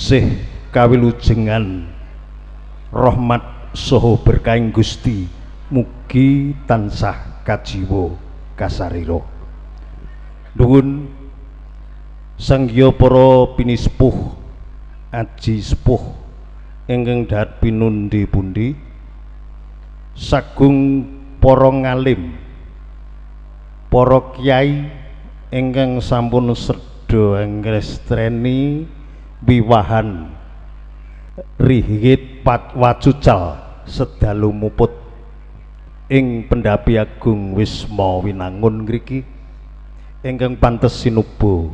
Sih kawilujengan rahmat saha berkahing Gusti mugi tansah kajiwa kasarira. Nuwun sangya para pinisepuh aji sepuh ingkang dahat pinundi-pundi, sagung para ngalim, para kyai ingkang sampun sredha ngrestreni wiwahan ringgit wacucal sedalu muput ing Pendapi Agung Wisma Winangun ngriki ingkang pantes sinuba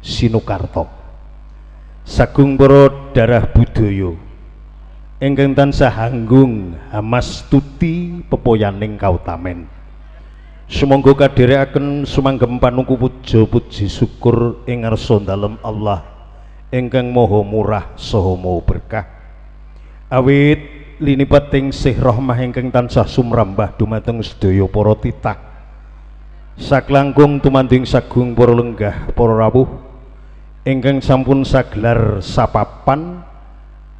sinukarta. Sagung para darah budaya ingkang tansah hanggung hamastuti pepoyaning kautamen. Sumangga kadherekaken sumanggem panungku puja puji syukur ing ngarsa dalem Allah ingkang maha murah saha maha berkah. Awit linipeting sih rahmah ingkang tansah sumrambah dumateng sedaya para titah. Saklangkung tumanding sagung para lenggah para rawuh ingkang sampun sagelar sapapan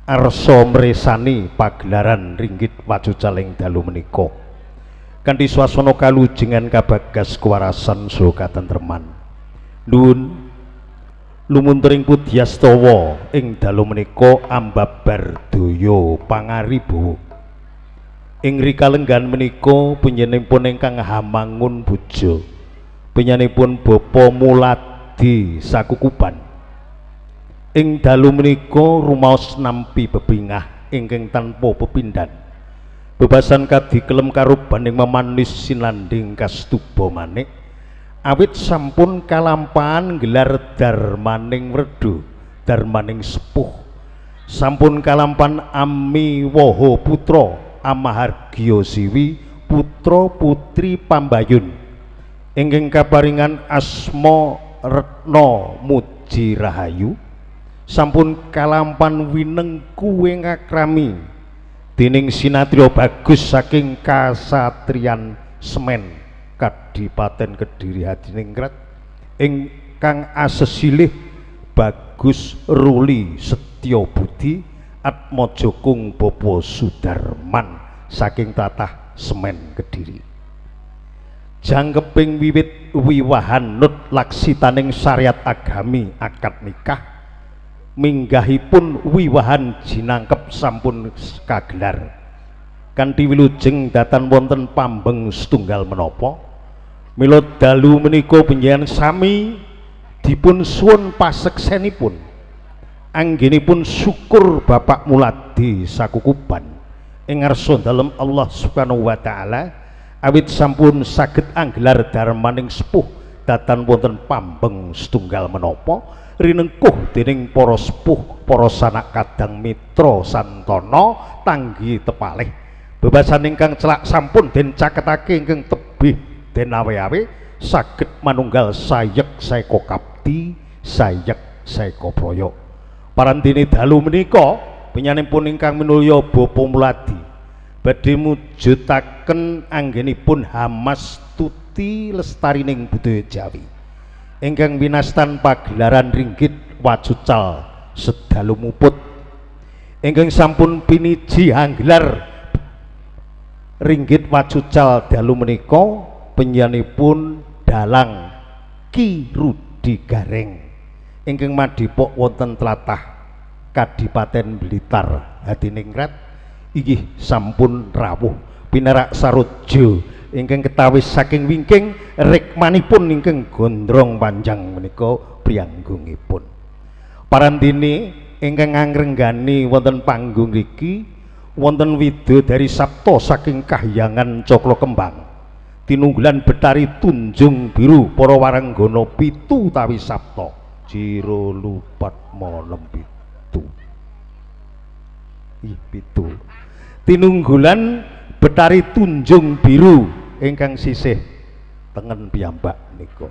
arsa mresani pagelaran ringgit wacucaling dalu menika. Kanthi swasana kalujengan kabagas kewarasan saha katentreman. Nuwun lumuntering pudyastawa ing dalu menika ambabar daya pangaribawa. Ing rikalenggan menika panjenenganipun ingkang hamangun puja, panjenenganipun Bapa Muladi Sakukuban. Ing dalu menika rumaos nampi bebingah ingkang tanpa pepindhan. Bebasan kadi kelem karubaning memanis sinanding kastuba manik awit sampun kalampahan gelar darmaning wredu, darmaning sepuh. Sampun kalampan ami waha putra amahargya siwi putra putri pambayun ingkang kaparingan asma Retna Muji Rahayu. Sampun kalampan winengku ing akrami dening sinatria bagus saking kasatriyan Semen Kadipaten Kediri Hadiningrat ingkang asesilih Bagus Ruli Setya Budi Atmaja Kung Bapa Sudarman saking tlatah Semen Kediri. Jangkeping wiwit wiwahan nut laksitaning syariat agami akad nikah minggahipun wiwahan jinangkep sampun kagelar kanthi wilujeng datan wonten pambeng setunggal menapa. Mila dalu menika panjenengan sami dipun suwun paseksenipun anggenipun syukur Bapak Muladi Sakukuban ing ngarsa dalem Allah Subhanahu wa taala awit sampun saged anggelar darmaning sepuh datan wonten pambeng setunggal menapa rinengkuh dening para sepuh, para sanak kadang mitra santana tanggi tepalih. Bebasan ingkang celak sampun den caketake ingkang tebih den awe-awe saged manunggal sayek saeka kapti, sayek saeka praya. Parandene dalu menika panjenenganipun ingkang minulya Bapa Muladi badhe mujudaken anggenipun hamastuti lestarining budaya Jawi ingkang winastan pagelaran ringgit wacucal sedalu muput ingkang sampun piniji anggelar ringgit wacucal dalu menika panjenenganipun dalang Ki Rudi Gareng ingkang madhepok wonten tlatah Kadipaten Blitar Hadiningrat inggih sampun rawuh pinarak saroja ingkang ketawis saking wingking rikmanipun ingkang gondrong panjang menika priyanggungipun. Parandene ingkang ngangrenggani wonten panggung iki wonten widodari sapta saking kahyangan Cakra Kembang tinunggulan Betari Tunjung Biru para waranggana pitu utawi sapta jiro lupat monem pitu. Ih pitu tinunggulan Betari Tunjung Biru ingkang sisih tengen piyambak nika.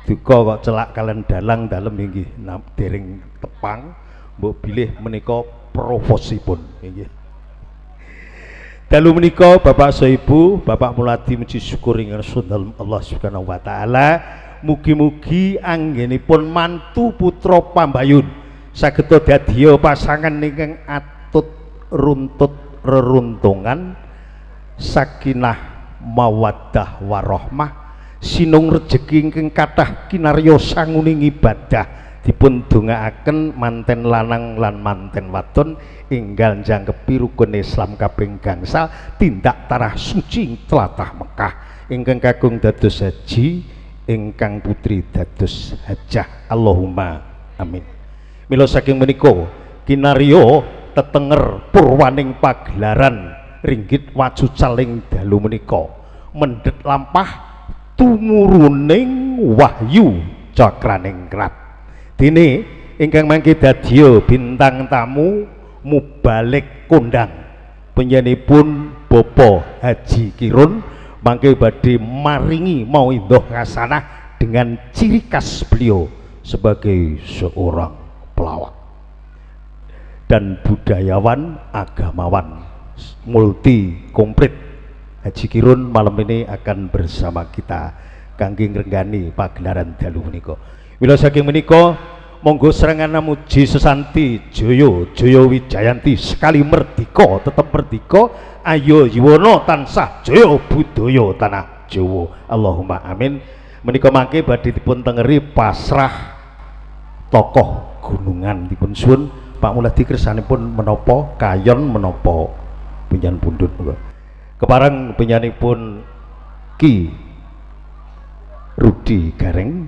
Duka kok celak kalian dalang dalem inggih dereng tepang mbok bilih menika provosipun inggih. Dalu menika Bapak saha Ibu, Bapak Muladi muji syukur ing ngarsa dalem Allah Subhanahu wa taala. Mugi-mugi anggenipun mantu putra pambayun Saged dadiya pasangan ingkang atut runtut reruntungan, sakinah mawaddah warahmah, sinung rejeki ingkang kathah kinarya sanguning ibadah. Dipun dongaaken manten lanang lan manten wadon enggal njangkepi rukun Islam kaping gangsal tindak tanah suci tlatah Mekah. Ingkang kakung dados haji, ingkang putri dados hajah. Allahumma amin. Mila saking menika kinarya tetenger purwaning pagelaran ringgit wacucal ing dalu menika mendhet lampah tumuruning wahyu cakraningrat. Dene ingkang mangke dadya bintang tamu mubalik kondang penyanipun Bapak Haji Kirun mangke badhe maringi mauidhoh hasanah dengan ciri khas beliau sebagai seorang pelawak dan budayawan agamawan multi komplit. Haji Kirun malam ini akan bersama kita kangge ngrenggani pagelaran dalu menika. Mila saking menika monggo serangan muji sesanti joyo joyo wijayanti sekali merdika tetep merdika, ayo yuwana tansah jaya budaya tanah Jawa. Allahumma amin. Menika mangke badhe dipun tengeri pasrah tokoh gunungan. Dipun suwun Pak Muladi kersanipun menapa kayon menapa pinjan pundhut monggo. Kepareng pinjanipun Ki Rudi Gareng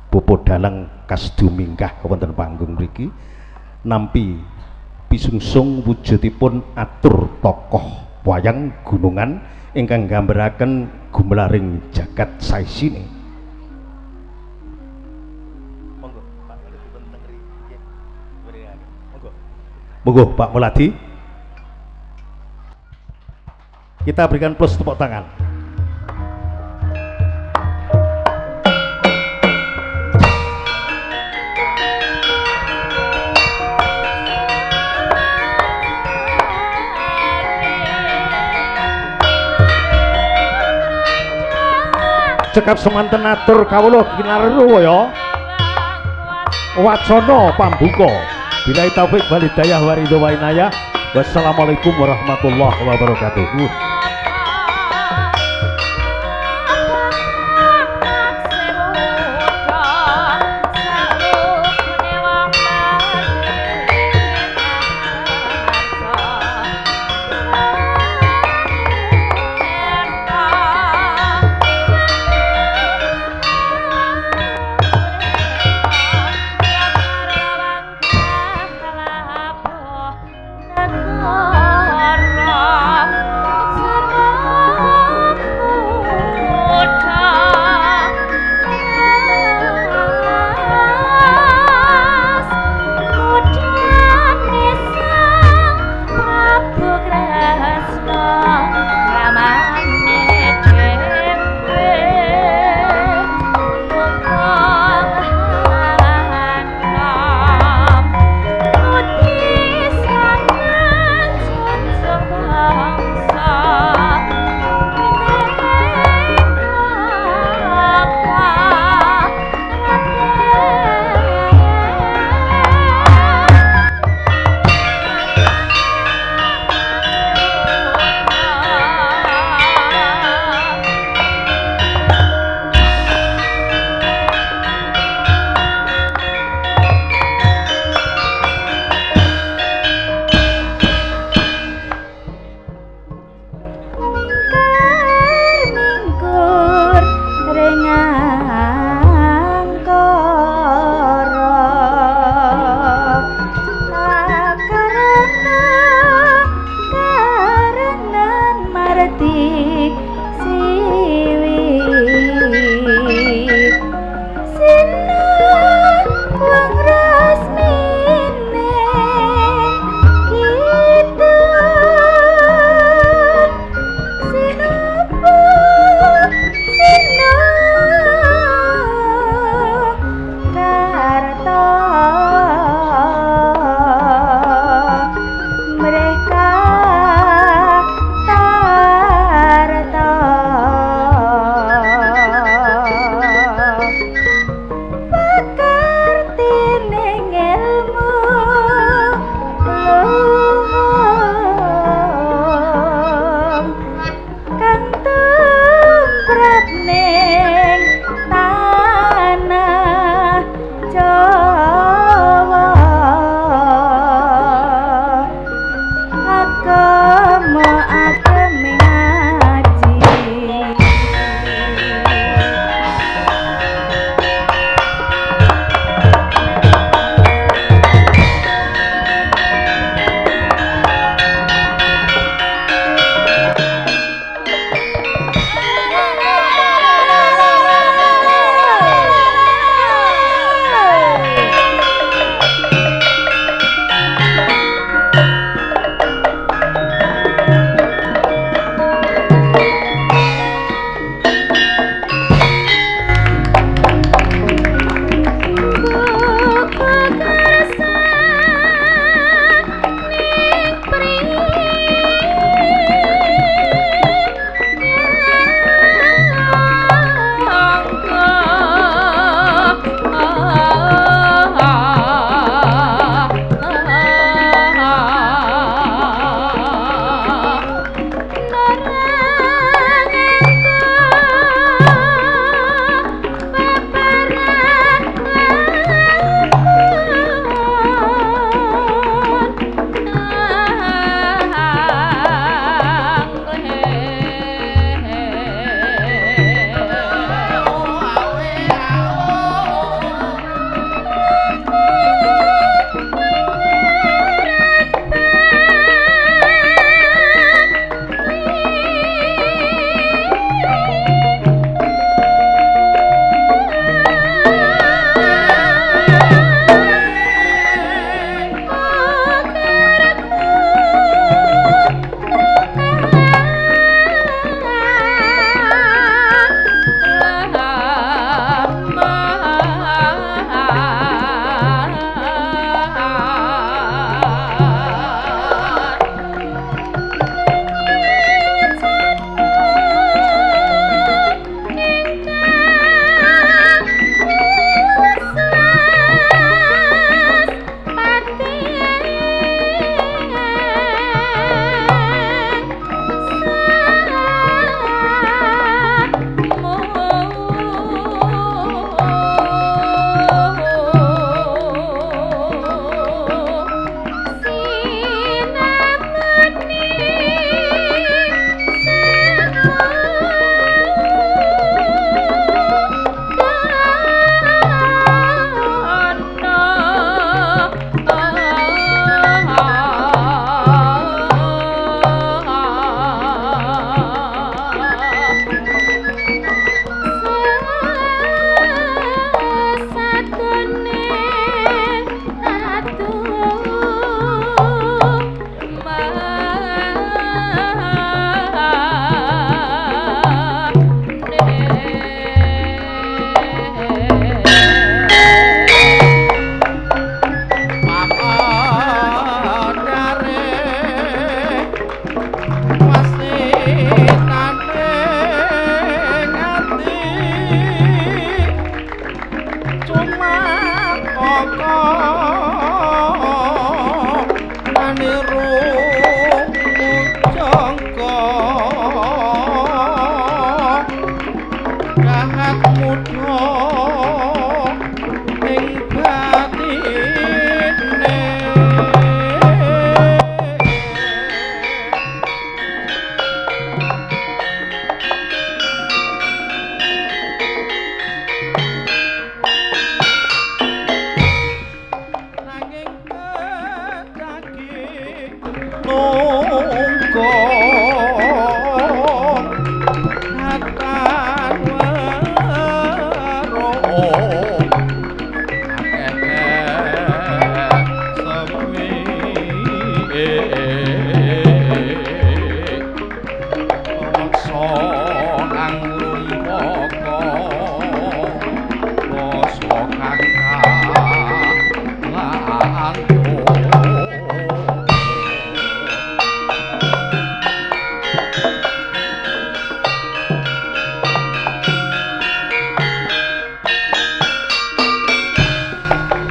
Bopo Dalang Kasdu minggah wonten panggung mriki nampi pisungsung wujudipun atur tokoh wayang gunungan ingkang nggambaraken gumelaring jagat saisine. Monggo Pak Muladi dipun tengeri nggih. Monggo. Monggo Pak Muladi. Kita berikan plus tepuk tangan. Cekap semanten atur kawula kinarwa ya wacana pambuka. Billahi taufik wal hidayah wa ridho wa inayah. Wassalamualaikum warahmatullahi wabarakatuh. Negara.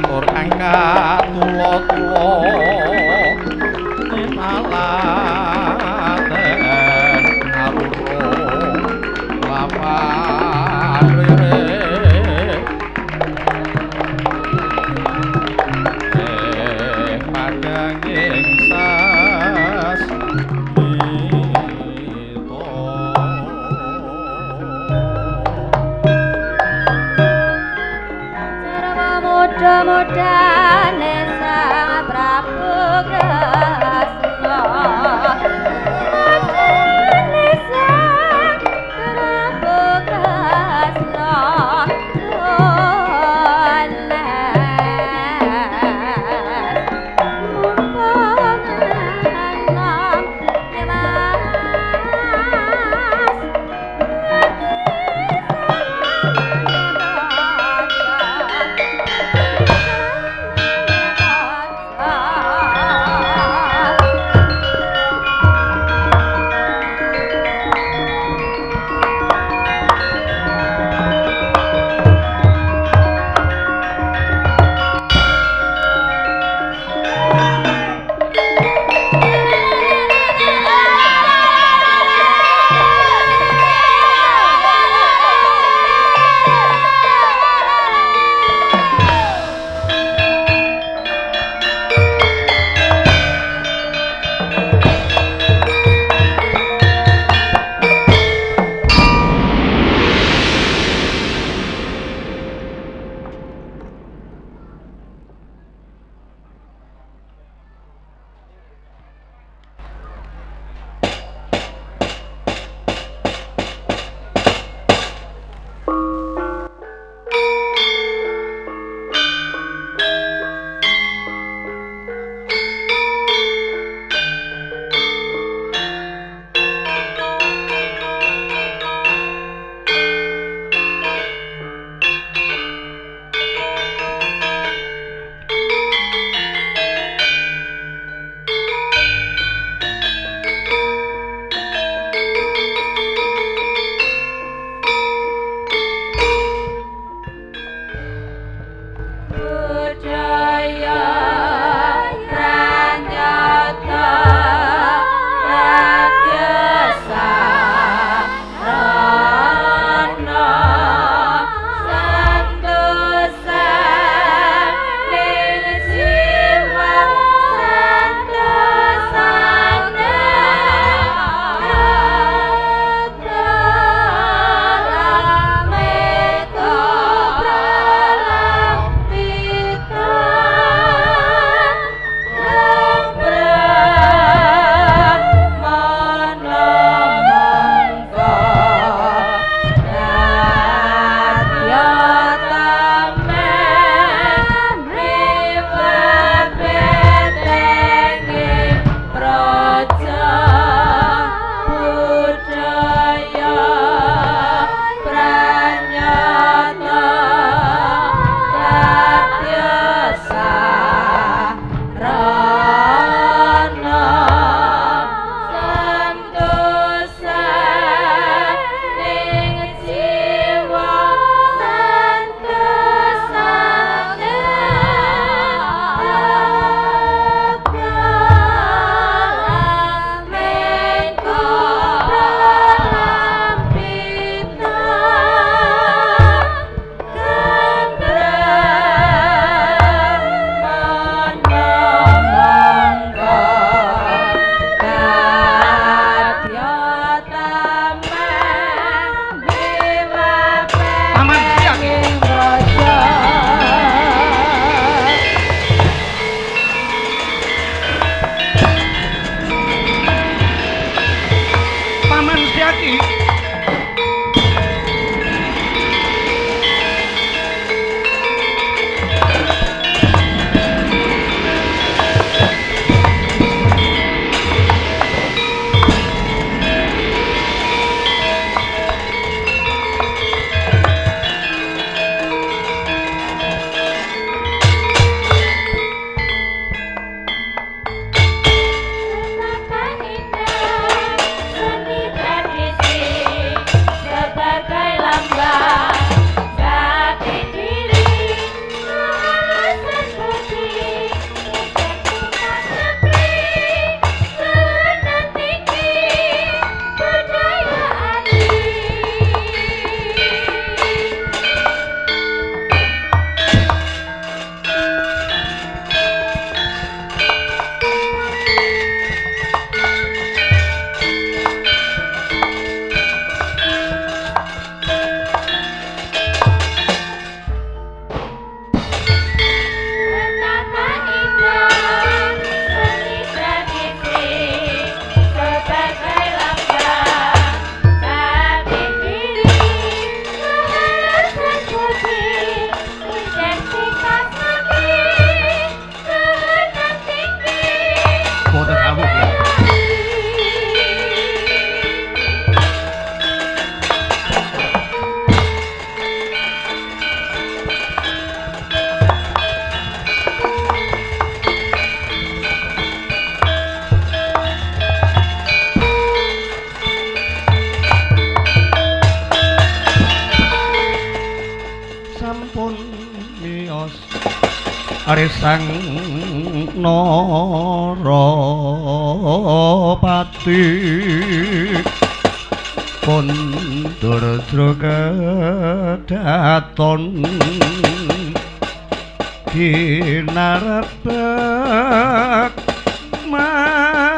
Tur angkat tula-tula tinalaten arurung lapan rere padanging sasmita. Jarwa muda-mudane Sang Prabu Kresna. Mudane Sang Prabu Kresna. Mumpung enom nyemas Arisang Narapati kondur kedaton dinarebek manggung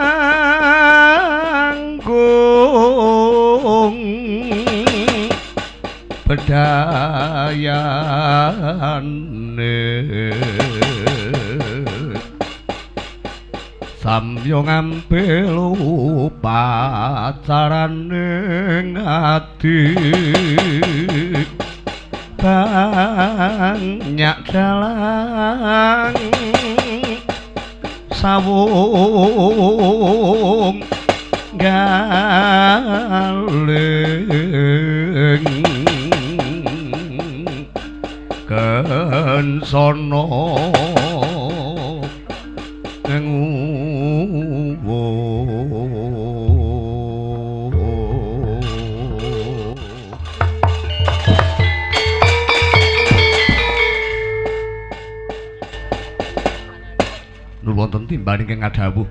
bedayane samya ngampil upacarane ngati banyak dalang sawung galing kensono wonten timbang ingkang ngadhawuh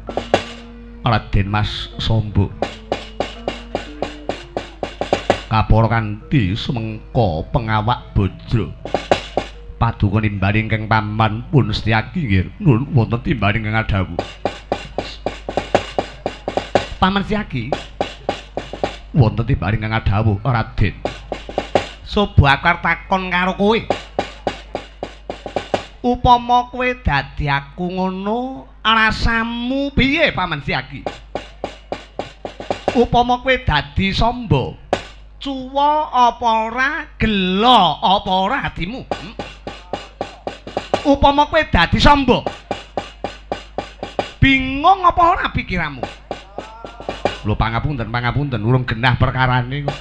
Raden Mas Sombo kapara kanthi sumengka pengawak bojro paduka nimbal ingkang paman pun Setyaki nggih nuwun wonten timbang ingkang ngadhawuh Paman Setyaki wonten timbang ingkang ngadhawuh Raden Sobo aku arep takon karo kowe. Upama kowe dadi aku ngono, rasamu piye Paman Setyaki? Upama kowe dadi Samba, cuwa apa ora, gela apa ora atimu? Upama kowe dadi Samba, bingung apa ora pikiranmu? Lho pangapunten, pangapunten, urung genah perkarane kok.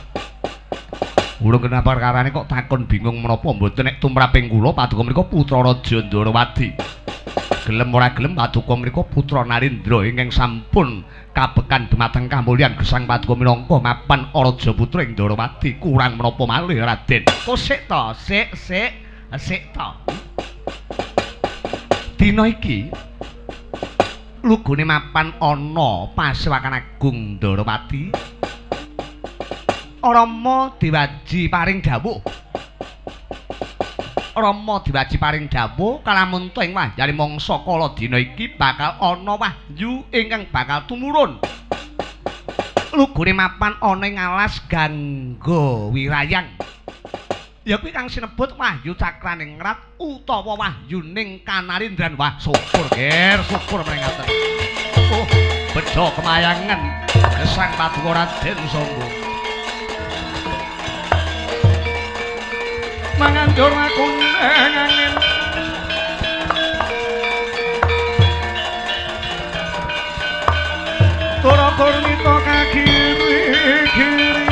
Urung genah perkarane kok takon bingung menapa mboten nek tumraping kula paduka menika putra Raja Ndorowati. Gelem ora gelem paduka menika putra Narendra ingkang sampun kabekan dumateng kamulyan gesang paduka minangka mapan raja putra ing Ndorowati. Kurang menapa malih Raden. Kok sik to, sik sik sik to. Dina iki lugune mapan ana pasewakan agung Ndorowati. Rama Dewaji paring dawuh. Rama Dewaji paring dawuh kalamunta ing wahyane mangsa kala dina iki bakal ana wahyu ingkang bakal tumurun. Lugune mapan ana ing alas Gangga Wirayang. Ya kuwi kang sinebut Wahyu Cakraningrat utawa Wahyuning Kanarindran. Wah, syukur ger, syukur mring ngaten. Oh, bejo kemayangan gesang paduka Raden Sombo. Manganjur aku angin Tora kornita kagiri-giri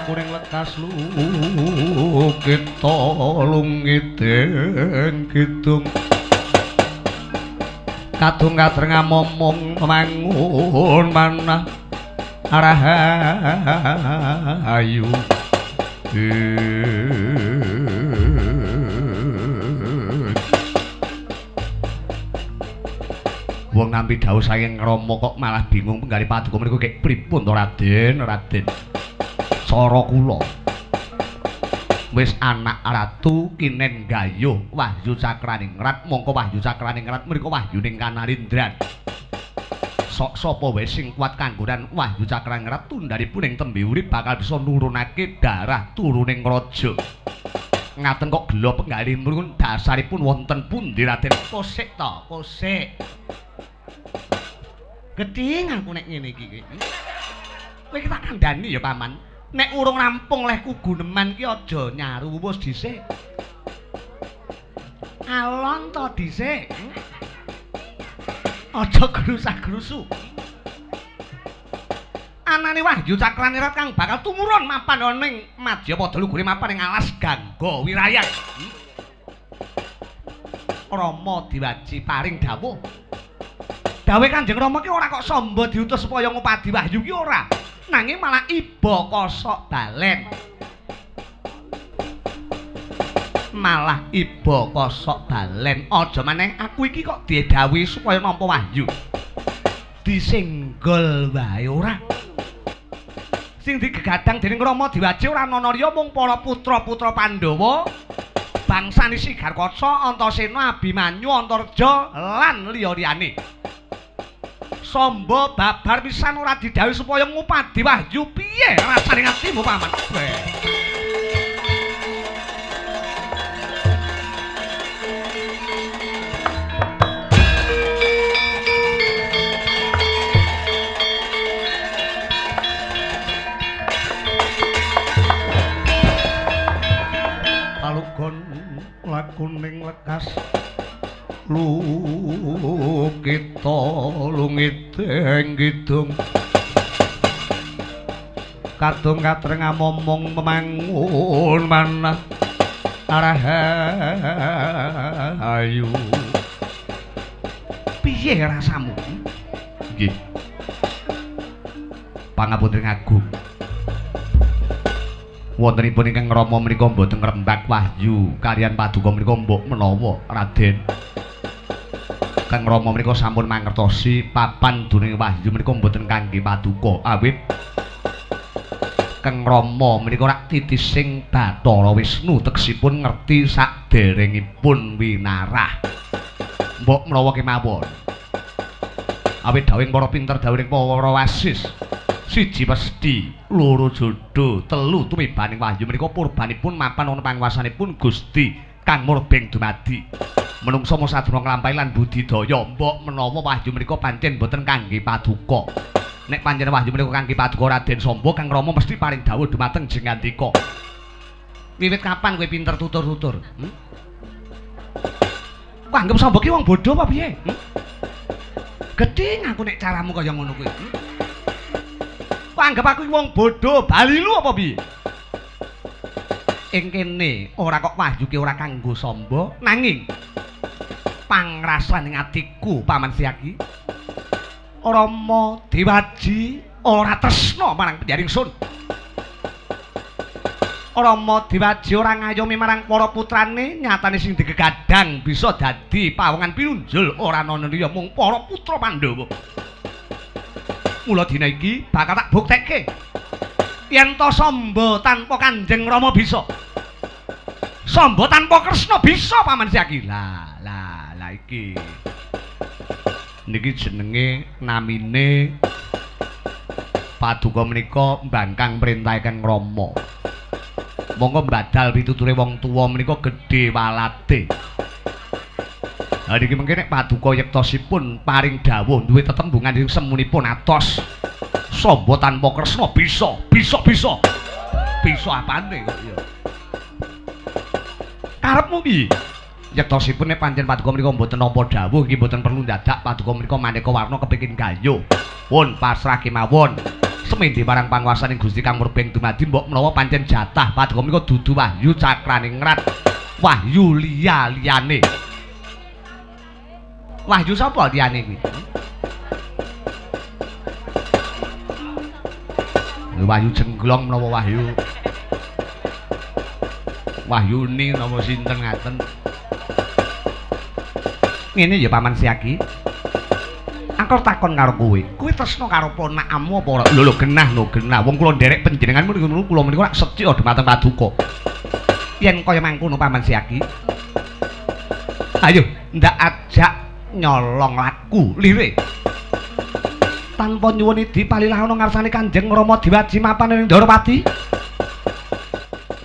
Kuring lekas lukita lungiting kidung kadung katreng momong mangun manah rahayu. Wong nampi dawuh saking Rama kok malah bingung penggali paduka menika kek pripun to Raden? Raden cara kula wis anak ratu kinen gayuh Wahyu Cakraningrat, mongko Wahyu Cakraningrat mriku wahyuning Kanarindran. Sok sapa wae sing kuat kanggonan Wahyu Cakraningrat tundharipun ing tembe urip bakal bisa nurunake darah turuning raja. Ngaten kok gela penggalihipun dasaripun wonten pundi Raden? Kosik to, kosik. Gedhing aku nek ngene iki. Kowe iki tak kandhani ya Paman. Nek urung rampung lehku guneman ki aja nyaru wis dhisik. Alon to dhisik. Aja grusak-grusu. Anane Wahyu Cakraningrat kang bakal tumurun mapan ana ing Madyapada lugure mapan ing alas Gangga Wirayang. Rama Diwaji paring dawuh. Dawuhe Kanjeng Rama ki ora kok Samba diutus supaya ngupadi wahyu ki ora. Nanging malah iba kosok balen. Malah iba kosok balen. Aja maneh aku iki kok didhawuhi supaya nampa wahyu. Disenggol wae ora. Sing digegadang dening Rama Diwaji ora ana liya mung para putra-putra Pandhawa, bangsane Sigarkaca, Antasena, Abimanyu, Antarja lan liya-liyane. Samba babar pisan ora didhawuhi supaya ngupadi wahyu piye rasane atimu paman? Kalugon lakuning lekas lukita lungiteng kidung kadung katreng amomong memangun manah rahayu. Piye rasamu? Nggih. Pangapunten agung. Wontenipun ingkang Rama menika mboten ngrembak wahyu kaliyan paduka menika mbok menawa Raden. Kang Rama menika sampun mangertosi papan duning wahyu menika mboten kangge paduka awit Kang Rama menika rak titising Bathara Wisnu tegesipun ngerti saderengipun winarah. Mbok menawa kemawon. Awit dawuhing para pinter dawuhing para wasis. Siji pesthi, loro jodho, telu tumibaning wahyu menika purbanipun mapan wonten panguwasanipun Gusti Kang Murbeng dumadi. Menungsa mung sadurunge nglampahi lan budidaya, mbok menawa wahyu menika pancen boten kangge paduka. Nek pancen wahyu menika kangge paduka Raden Samba, Kang Rama mesti paring dawuh dumateng Jengandika. Wiwit kapan kowe pinter tutur-tutur? Kok anggep Samba ki wong bodho apa piye? Gedhing aku nek caramu kaya ngono kuwi. Kok anggep aku wong bodho, balilu apa piye? Ing kene ora kok wahyu ki ora kanggo Samba, nanging pangrasaning atiku Paman Setyaki, Rama Dewaji ora tresna marang penjaring sun. Rama Dewaji ora ngayomi marang para putrane, nyatane sing digegadang bisa dadi pawongan pinunjul ora ana liya mung para putra Pandhawa. Mula dina iki bakal tak buktekke yen to Samba tanpa Kanjeng Rama bisa, Samba tanpa Kresna bisa Paman Setyaki. Lah lah lah iki niki jenenge namine paduka menika mbangkang perintah Kang Rama. Monggo mbadal pituture wong tuwa menika gedhe walate. Ha niki mengke nek paduka yektosipun paring dawuh duwe tetembungan ing semunipun atos. Samba tanpa Kresna bisa, bisa, bisa. Bisa apane kok ya. Karepmu piye? Yektosipun nek pancen paduka menika mboten nampa dawuh iki mboten perlu ndadak paduka menika maneka warna kepingin gayuh. Pun pasrah kemawon. Semende marang panguwasaning Gusti Kang Murbeng dumadi mbok menawa pancen jatah paduka menika dudu wahyu cakraningrat, wahyu liya-liyane. Wahyu sapa liyane kuwi? Wahyu Jenglong menawa wahyu Wahyuni napa sinten ngaten. Ngene ya Paman Setyaki. Aku takon karo kowe. Kowe tresna karo ponakanmu apa ora? Lho lho genah lho genah. Wong kula nderek panjenenganmu niku kula menika rak setya dumateng paduka. Yen kaya mangkono Paman Setyaki. Ayo ndak ajak nyolong laku lire. Tanpa nyuwun idi palilah ana ngarsane Kanjeng Rama Dewaji mapan ing Ndorowati.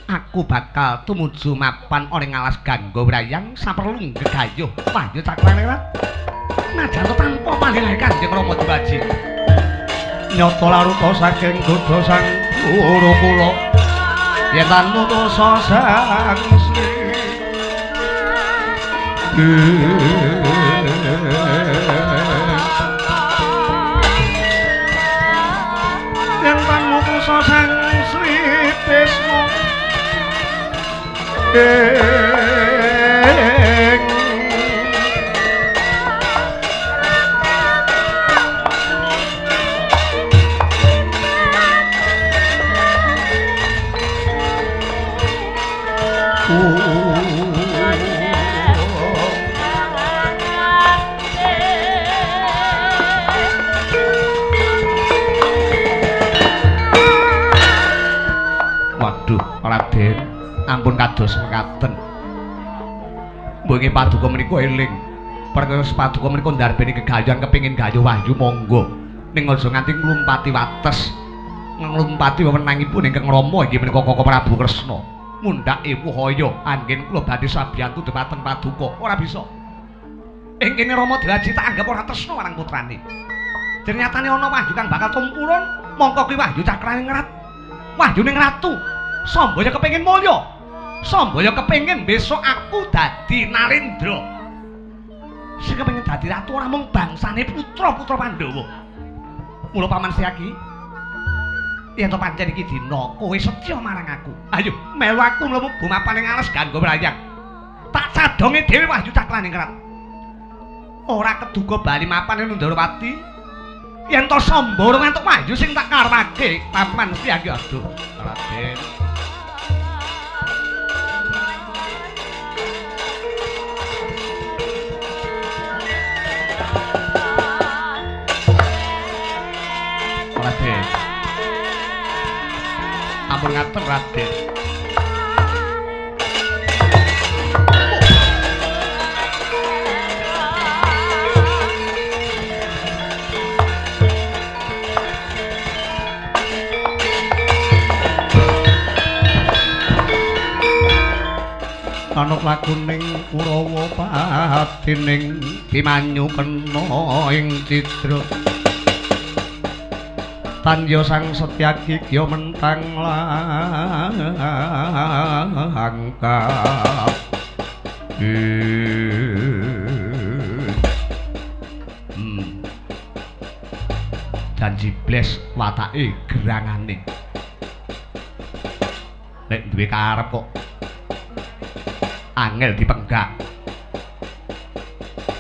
Aku bakal tumuju mapan ana ing alas Gangga Wrayang saperlu gegayuh wahyu cakraningrat. Najan tanpa palilah Kanjeng Rama Dewaji. Nyata laruta saking godha sang guru kula yen tan mutusa sang Sri. Yen tan mutusa sang Sri Bisma ing Ampun kados mekaten. Mbok inggih paduka menika eling. Perkawis paduka menika ndarbeni gegayuhan kepengin gayuh wahyu monggo. Ning aja nganti nglumpati wates. Nglumpati wewenangipun ingkang Rama inggih menika Koko Prabu Kresna. Mundhak ewuh aya anggen kula badhe sabiyantu dhumateng paduka. Ora bisa. Ing kene Rama Dewaji tak anggap ora tresna marang putrane. Ternyatane ana wahyu kang bakal tumpurun, mongko kuwi wahyu cakraningrat. Wahyuning ratu. Sambaya kepengin mulya. Sambaya kepengin besok aku dadi Narendra. Sing kepengin dadi ratu ora mung bangsane putra-putra Pandhawa. Mula Paman Setyaki, yen to pancen iki dina kowe setya marang aku. Ayo melu aku mlebu mapan ing alas Gangga Wrayang. Tak cadhonge dhewe wahyu cakraningrat. Ora keduga bali mapan ing Ndorowati. Yen to Samba ora ngantuk wahyu sing tak karepake Paman Setyaki. Aduh, Raden. Raden. Ampun ngaten Raden. Anut lakuning Kurawa patining Bimanyu kena ing cidra. Tandya sang Setyaki kya mentang langkah. Janji bles watake gerangane. Nek duwe karep kok angel dipenggak.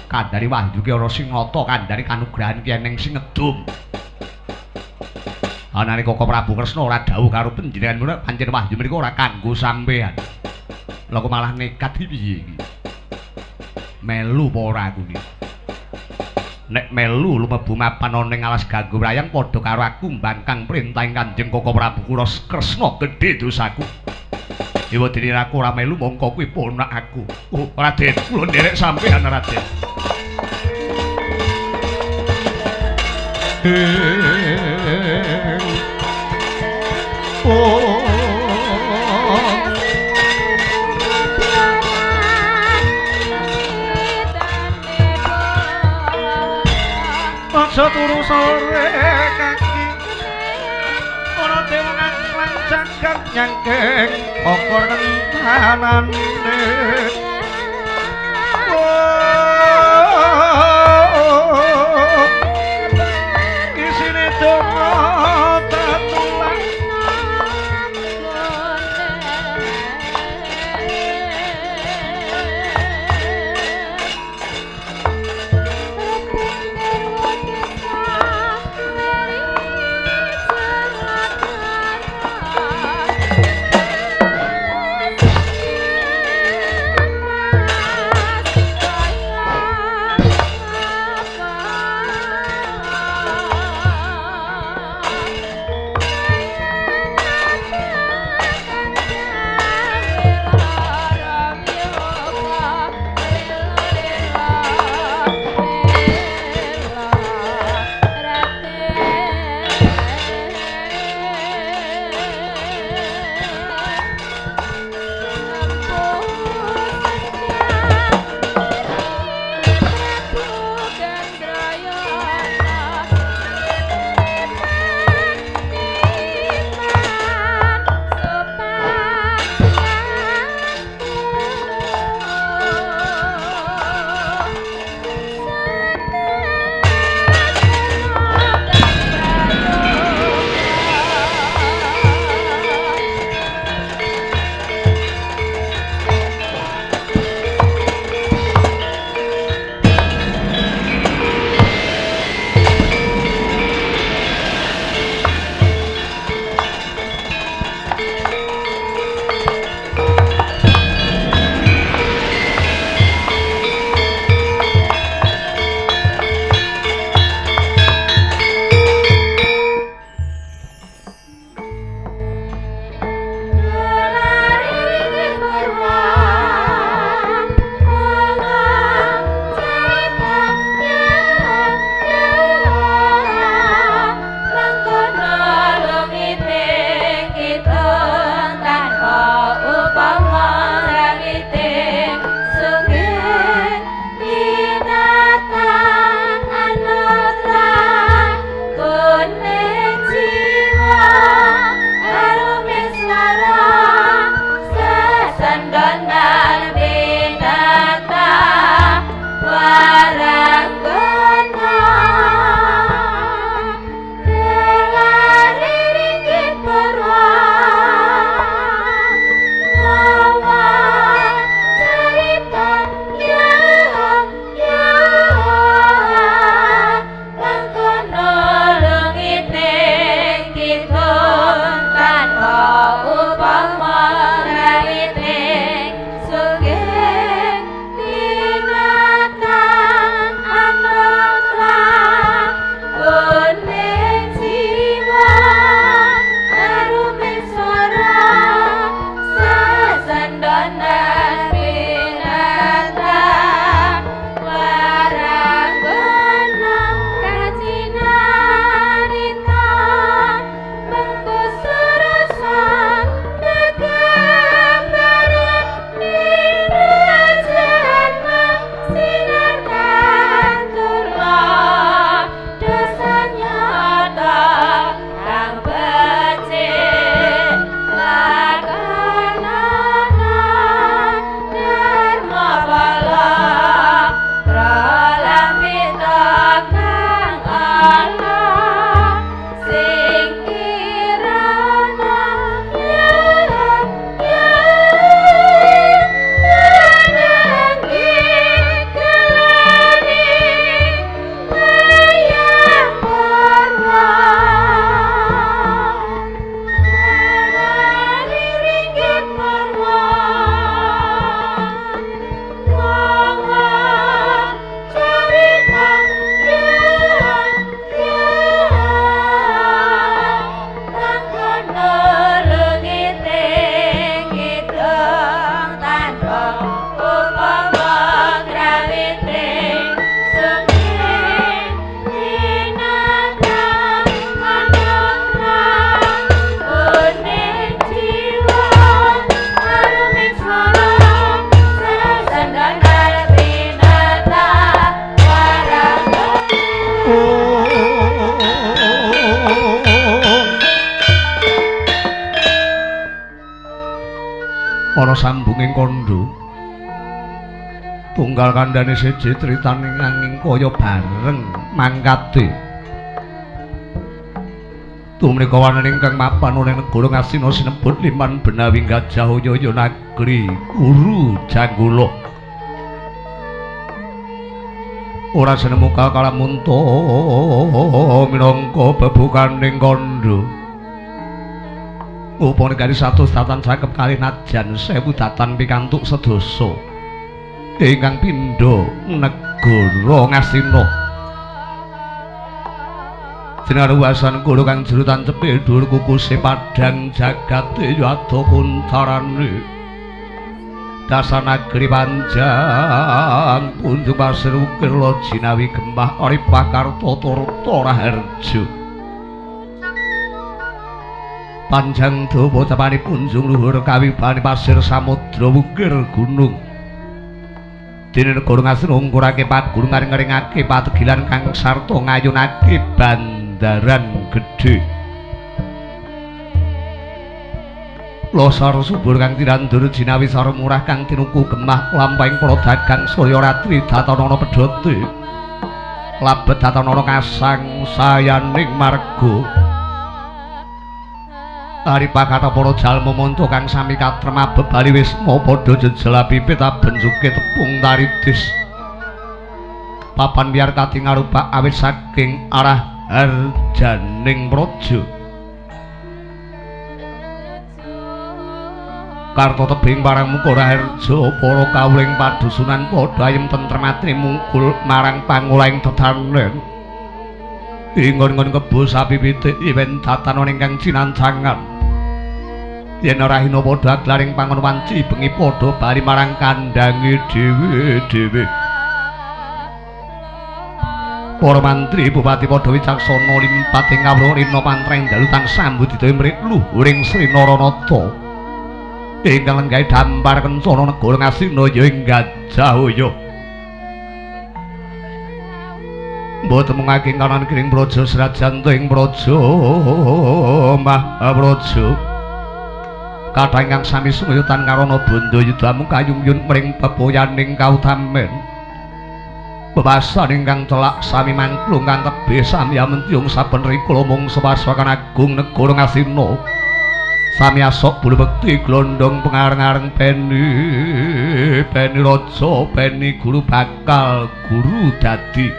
Kandhani wahyu ki ana sing ngata, kandhani kanugrahan ki eneng sing ngedum. Anane Koko Prabu Kresna ora dawuh karo panjenengan menika pancen wahyu menika ora kanggo sampean. Lha kok malah nekat iki piye iki? Melu apa ora aku iki? Nek melu lumebu mapan ana ing alas Gangga Wrayang padha karo aku mbangkang perintahing Kanjeng Koko Prabu Kresna gedhe dosaku. Ewa dene aku ora melu mongko kuwi ponak aku. Oh, Raden, kula nderek sampean Raden. Oh. Aja turu sore kaki. Ora dewa nglancakang nyangking kokor kentanane. Isine donga tatulan. Para sambunging kandha tunggal kandhane siji critane nanging kaya bareng mangkate. Tumrika warnane ingkang mapan ana ing negara Ngastina sinebut Liman Benawi Gajah Yaya Nagri Guru Janggala. Ora senemu kalamunta minangka bebukaning kandha. Upane garis 100 datan cakep kalih najan 1000 datan pikantuk sedasa ingkang pindha negara Ngastina. Jinaruwasan kula kang jero tancepe dhuwur kukuse padhang jagate ya ado kuncarane. Dasar nagri panjang punjung pasir ukir jinawi gemah ripah karta turta raharja. Panjang dawa tapane punjung luhur kawibane pasir samudra wukir gunung. Dene negara Ngastina ngungkurake pagunung ngaring-ngaringake pategilan kang sarta ngayunake bandaran gedhe. Losar subur kang tinandur jinawi sara murah kang tinuku gemah lampahing para dagang surya ratri datanana pedhote. Labet datanana kasang sayaning marga. Aripakata para jalma manca kang sami katrem abebali wisma padha jejel pipit abenjuke tepung taridis. Papan biar katingarupa awit saking arah harjaning praja. Karta tebing parang muka raharja para kawuling padusunan padha ayem tentrem atri mungkul marang pangolahing tetanen. Ingon-ingon kebo sapi pitik iwen datanan ingkang cinancangan. Yen ora hina padha aglaring pangon wanci bengi padha bali marang kandhange dhewe-dhewe. Para mantri bupati padha wicaksana limpat ing kawruh rina pantreng dalu tansah mbudidaya mrik luhuring Sri Naranata. Ingkang lenggahe dampar kencana negara Ngastina ya ing Gajah Waya. Mboten mungake kanan kiring praja srajan ing praja Mahapraja. Kathah ingkang sami sumuyutan karana bandha yudamu kayungyun mring pepoyaning kautamen. Bebasan ingkang celak sami mangklung kang tebih sami amentiung saben rikala mung sepaswakan agung negara Ngastina. Sami asok bulu bekti glondong pengareng-areng peni peni raja peni guru bakal guru dadi.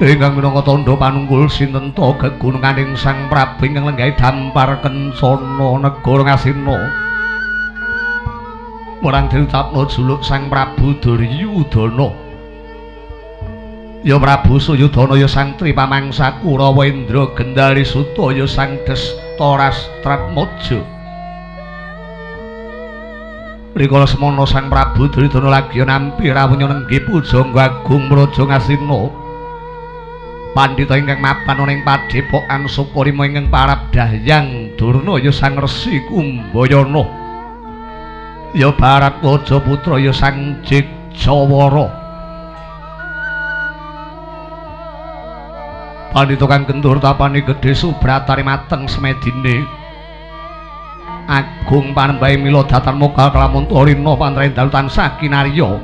Ingkang minangka tandha panunggul sinten ta gegununganing Sang Prabu ingkang lenggahe dampar kencana negara Ngastina. Marang diucapna juluk Sang Prabu Duryudana. Ya Prabu Suyudana ya Sang Tripamangsa Kurawa Indra Gendari Suta ya Sang Destarastratmaja. Rikala semana Sang Prabu Duryudana lagi nampi rawuh nenggih pujangga agung Praja Ngastina. Pandhita ingkang mapan ana ing padhepokan Sukarima ingkang parab Dahyang Durna ya Sang Resi Kumbayana. Ya Bharatwaja putra ya Sang Jejawara. Pandhita kang gentur tapane gedhe subratane mateng semedine. Agung panembahe mila datan moga kalamunta rina pantreng dalu tansah kinarya.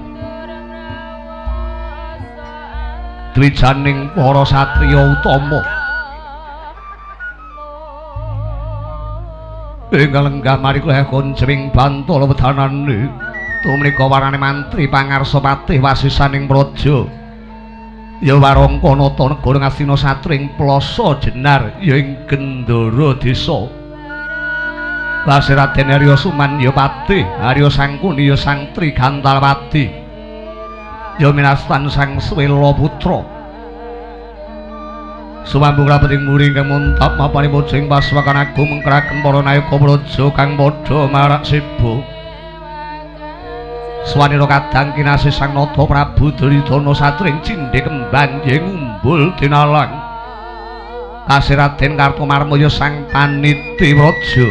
Dwijaning para satriya utama. Ingkang lenggah marikula konjring bantala wedanane. Tumrika warane mantri pangarsa patih wasisaning praja. Ya warangka nata negara Ngastina satring plasa jenar ya ing Gendara desa. Lasih Raden Arya Suman ya patih, Arya Sangkuni ya Sang Trigantalwati. Ya minastan Sang Swela putra. Sumambung rapeting muri ingkang muntap mapane mujing paswakan agung mengkraken para nayaka praja kang padha marak seba. Swanira kadang kinasih Sang Nata Prabu Duryudana satring cindhe kembang yen ngumbul dinalang. Kasih Raden Kartomarma ya Sang Paniti Praja.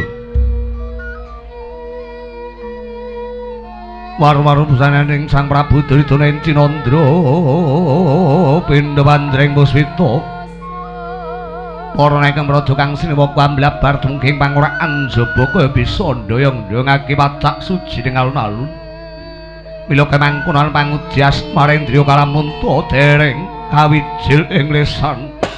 Waru-waru busananing Sang Prabu Duryudana ing Cinandra pindha pandreng puswita. Para naik mraja kang sinewa kuamblabar dumugi ing panguraan jaba kaya bisa ndoyong-ndoyongake pacak suji ning alun-alun. Mila kemangkonan panguji asmarendriya kalamunta dereng kawijil ing lesan. Mas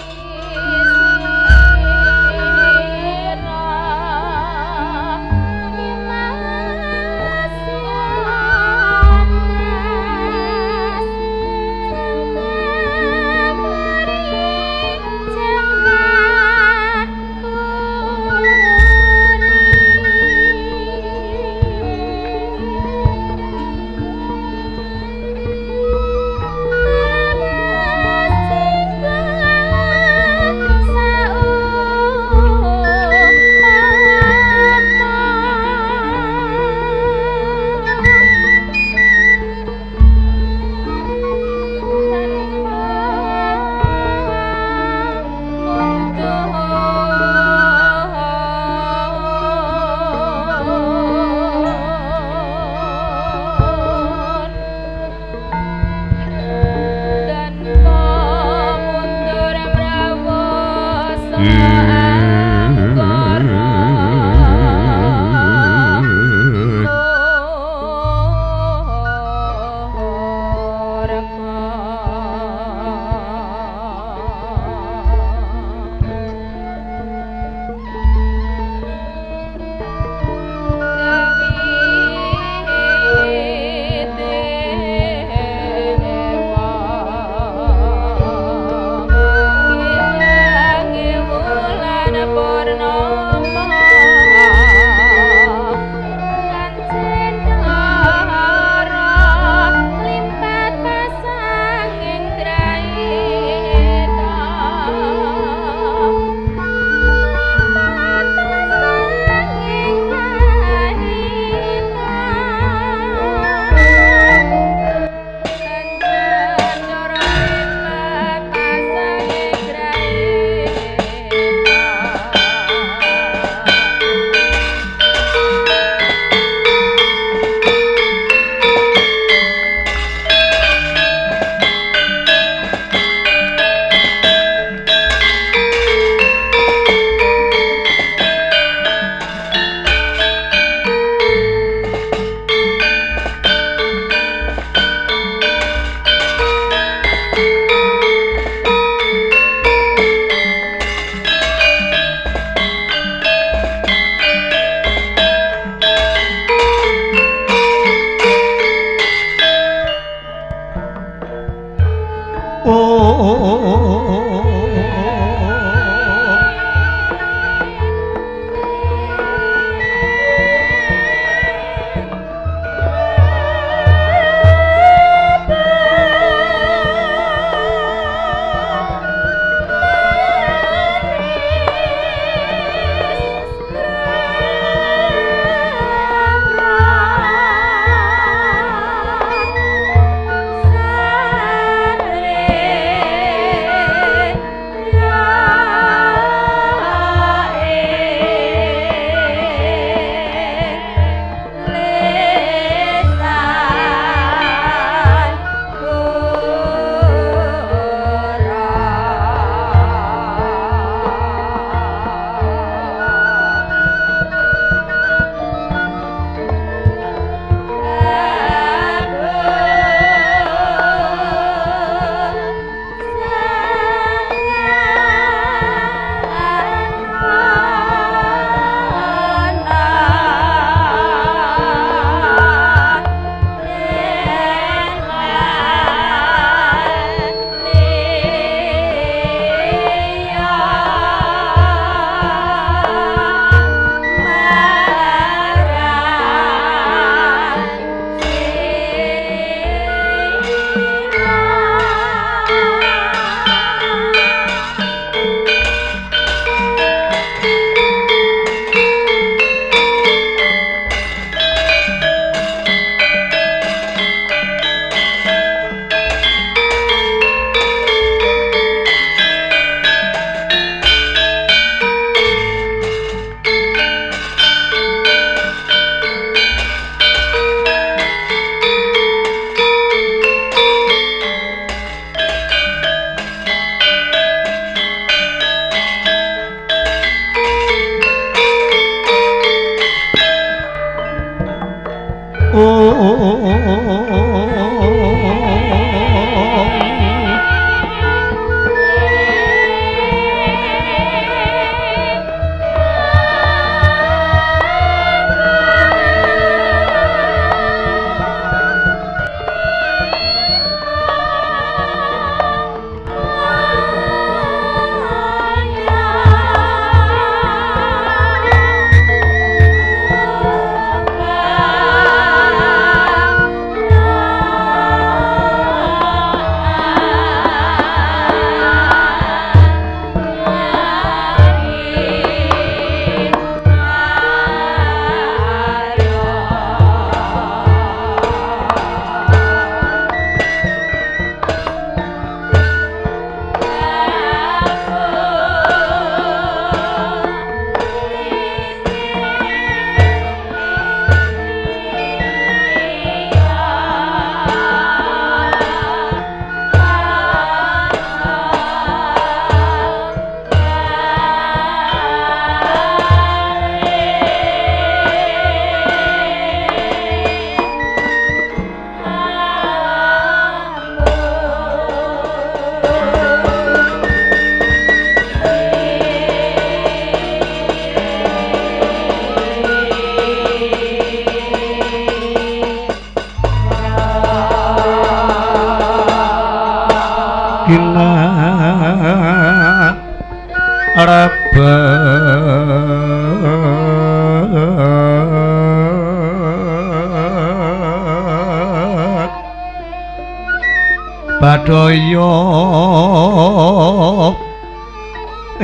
Bedhaya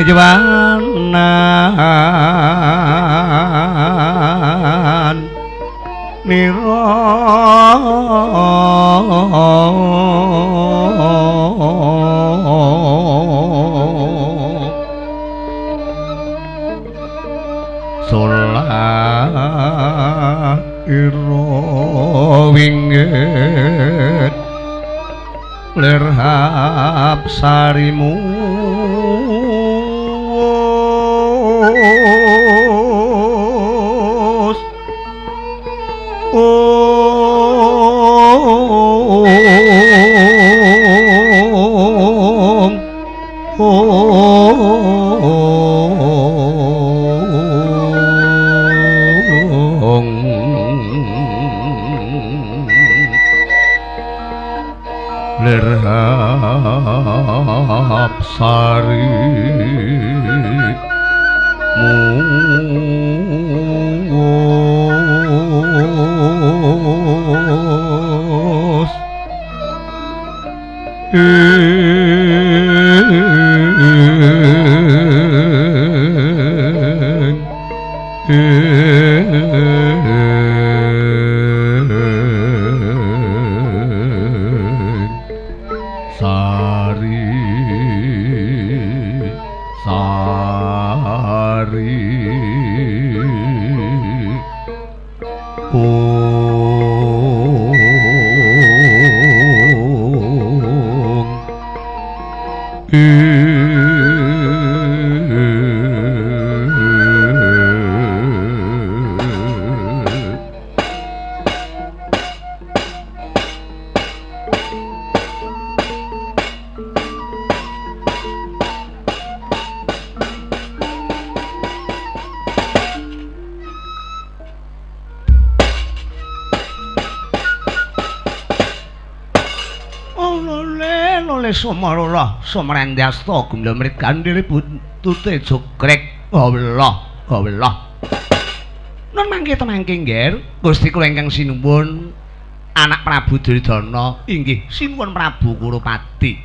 Jwanan nira solah ira winggit lir hapsarimu lir hapsari mus sari sari ong Somarala Somrandasta gumlamrit gandhil buntute jogrek Allah Allah. Nun mangke temangke nggih Gusti kula ingkang sinuwun anak Prabu Duryudana inggih sinuwun Prabu Kurupati.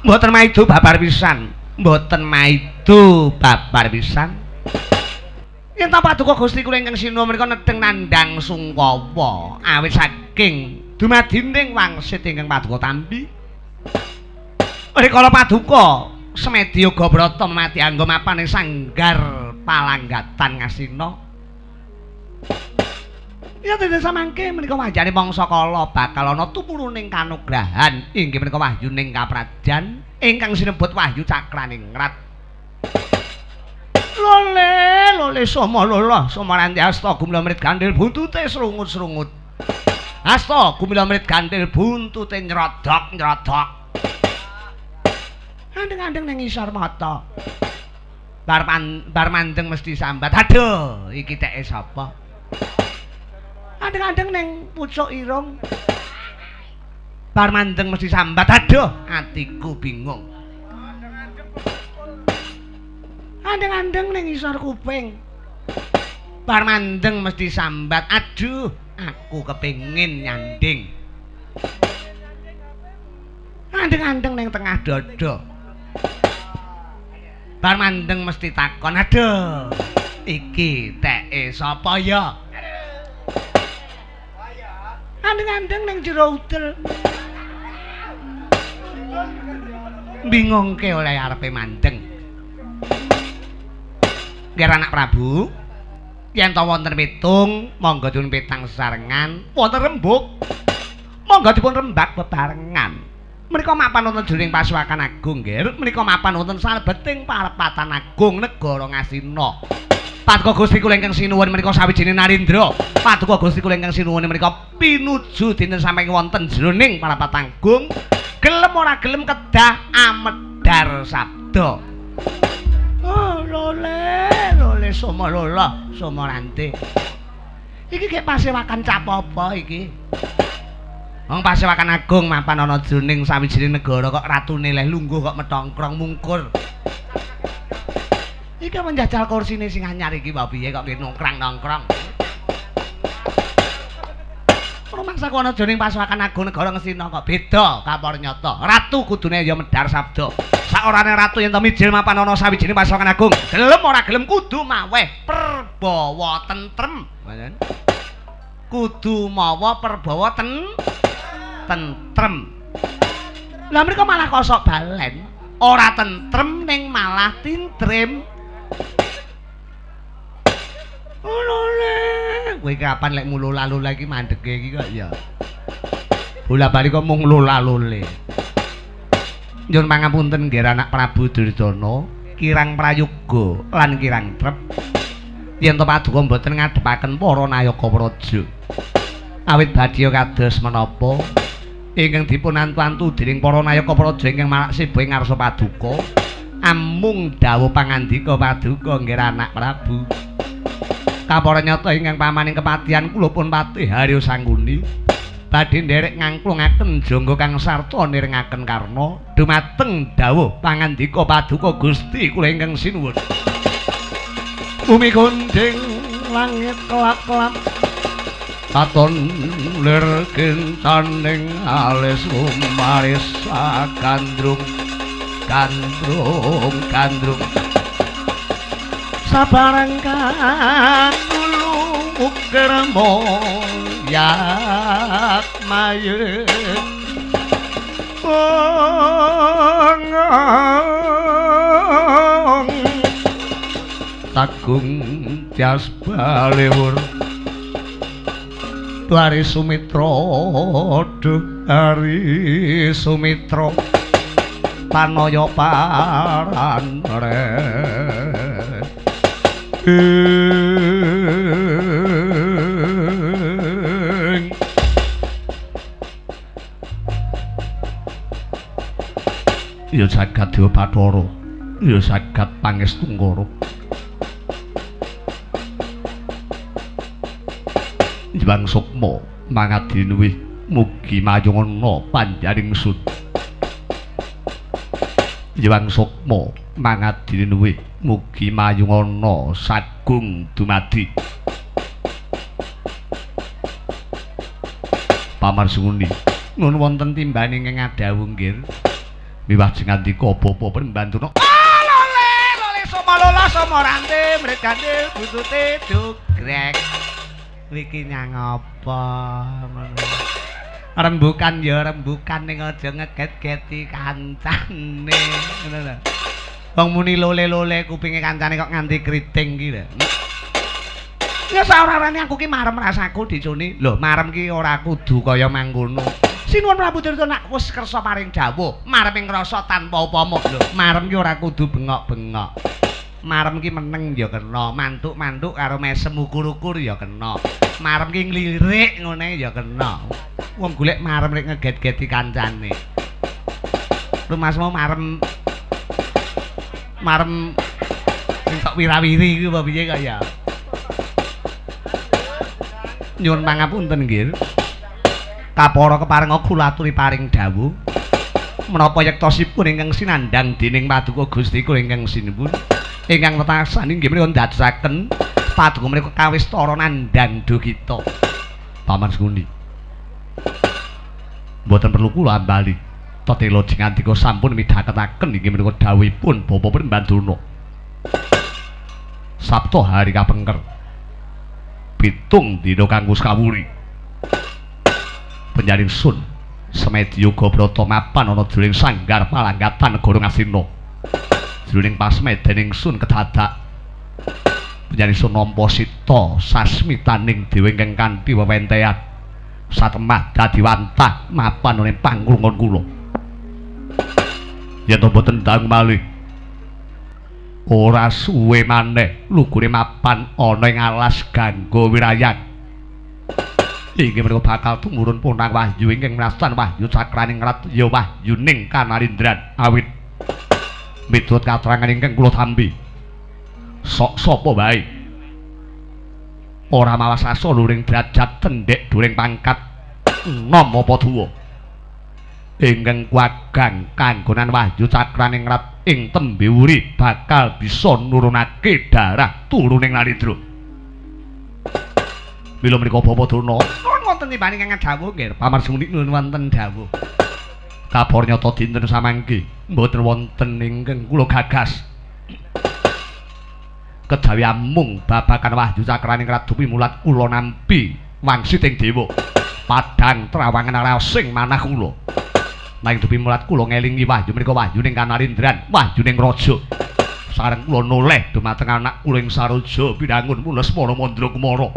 Mboten maido babar pisan, mboten maido babar pisan. Yen ta paduka Gusti kula ingkang sinuwun menika nedheng nandhang sungkawa awit saking dumadining wangsit ingkang paduka tampi. Rikala paduka semedi yoga brata mati angga mapan ing sanggar palanggatan Ngastina. Ya dene samangke menika wajane mangsa kala bakal ana tumuruning kanugrahan inggih menika wahyuning kaprajan ingkang sinebut Wahyu Cakraningrat. Lole lole soma lola soma asta gumlamrit gandhil buntute srungut-srungut. Asta gumlamrit gandhil buntute nyrodok-nyrodok. Andeng-andeng ning isor mata. Bar mandeng mesti sambat. Aduh, iki teke sapa? Andeng-andeng ning pucuk irung. Bar mandeng mesti sambat. Aduh, atiku bingung. Andeng-andeng ning isor kuping. Bar mandeng mesti sambat. Aduh, aku kepengin nyanding. Andeng-andeng ning tengah dada. Bar mandeng mesti takon, aduh, iki teke sapa ya? Andeng-andeng ning jero udel. Bingungke oleh arepe mandeng. Nggih anak Prabu, yen ta wonten pitung, monggo dipun pitang sesarengan, wonten rembug, monggo dipun rembag bebarengan. Menika mapan wonten jroning Pasuwakan Agung nggih, menika mapan wonten salebeting parepatan agung negara Ngastina. Paduka Gusti kula ingkang sinuwun menika sawijining narendra. Paduka Gusti kula ingkang sinuwun menika pinuju dinten sampe wonten jroning parepatan agung. Gelem ora gelem kedah amedhar sabda. Oh, lole, lole soma lola, soma rante. Iki gek pasewakan cap apa iki? Wong pasewakan agung mapan ana jroning sawijining negara kok ratune leh lungguh kok metongkrong mungkur. Iki menjajal kursine sing anyar iki wae piye kok nongkrang-nongkrong. Rumangsaku ana jroning pasukan agung negara Ngastina kok beda kapara nyata. Ratu kudune ya medhar sabda. Saorane ratu yen to mijil mapan ana sawijining pasukan agung, gelem ora gelem kudu maweh perbawa tentrem. Ngoten. Kudu mawa perbawa tentrem. Lah mriko malah kosok balen, ora tentrem ning malah tintrim. Ngono le. Kowe kapan lek mulola-lola iki mandeke iki kok ya. Bola-bali kok mung lola-lole. Nyuwun pangapunten nggih anak Prabu Duryudana, kirang prayoga lan kirang trep. Yen to paduka mboten ngadhepaken para nayaka praja. Awit badya kados menapa ingkang dipun antu-antu dening para nayaka praja ingkang marak siba ing ngarsa paduka, amung dawuh pangandika paduka nggih anak Prabu. Kapara nyata ingkang pamaning kepatihan kula pun Patih Haryo Sangkuni badhe nderek ngangklungaken jangga kang sarta nirengaken karna dumateng dawuh pangandika paduka Gusti kula ingkang sinuwun. Bumi gunding langit kelap-kelap katon lir kintaning alis lumaris gandrung gandrung gandrung sabarang kanulu ukir moyak maye tagung tias balewur Hari Sumitra duh Hari Sumitra tanaya paranre ya jagat Dewa Bathara, ya jagat Pangestungkara. Jembang sukma mangadinuwih mugi mayungana panjaring sun. Jembang sukma mangadinuwih mugi mayungana sagung dumadi. Pamarsunguni nun wonten timbane ingkang ngadhawuh nggih. Miwah jengandika bapa Prembantuna. Lole lole soma lola soma rante mregane butute dogrek. Iki nyang apa ngono. Rembukan ya rembukan ning aja ngeget-geti kancane ngono lho. Wong muni lole-lole kupinge kancane kok nganti kriting ki lho. Ya saorane aku ki marem rasaku dicuni. Lho, marem ki ora kudu kaya mangkono. Sinuwun Prabu Duryudana nak wis kersa paring dawuh, marem ing rasa tanpa upama. Lho, marem ki ora kudu bengok-bengok. Marem ki meneng ya kena, mantuk-mantuk karo mesem ukur-ukur ya kena. Marem ki nglirik ngene ya kena. Wong golek marem rek ngeget-geti kancane. Rumasmu marem marem sing tok wirawiri iku apa piye kok ya. Nyuwun pangapunten nggih. Kapara keparenga kula aturi paring dawuh menapa yektosipun ingkang sinandhang dening paduka Gusti kula ingkang sinuwun ingkang wetasan inggih menika ndadosaken paduka menika kawistara nandhang dukita. Paman Sengkuni mboten perlu kula ambali. Tetela jengandika sampun midhaketaken inggih menika dawuhipun Bapak Prembandana. Sabta hari kapengker 7 dina kanggo kawuri. Penjaring sun semedi yoga brata mapan ana jroning sanggar palanggatan negara Ngastina. Jroning pasmedening sun kedadak penjaring sun nampa sita sasmitaning dewa ingkang kanthi wewentehan satemah dadi wantah mapan ana ing pangkrungon kula. Yen to boten ndang malih ora suwe maneh lugure mapan ana ing alas Gangga Wirayan. Inggih menika bakal tumurun punang wahyu ingkang mrastan wahyu cakraning rat ya wahyuning kanalindran awit miturut katrangan ingkang kula tampi sok sapa wae ora mawas asa luring derajat cendhek during pangkat enom apa tuwa ingkang kuwagang kanggonan wahyu cakraning rat ing tembe wuri bakal bisa nurunake darah turuning Narendra. Mila menika Bapak Durna Wonten timbane ingkang dawuh nggih pamarsa nuwun wonten dawuh. Kabor nyata dinten samangke mboten wonten ingkang kula gagas. Kejawi amung babagan wahyu cakraning Ratu Pimulat kula nampi wangsiting dewa. Padhang trawangan raosing manah kula. Nanging Pimulat kula ngelingi wahyu menika wahyuning Kanarindran, wahyuning raja. Sareng kula noleh dumateng anak kula ing Saroja binangun Lesmana Mandra Kumara.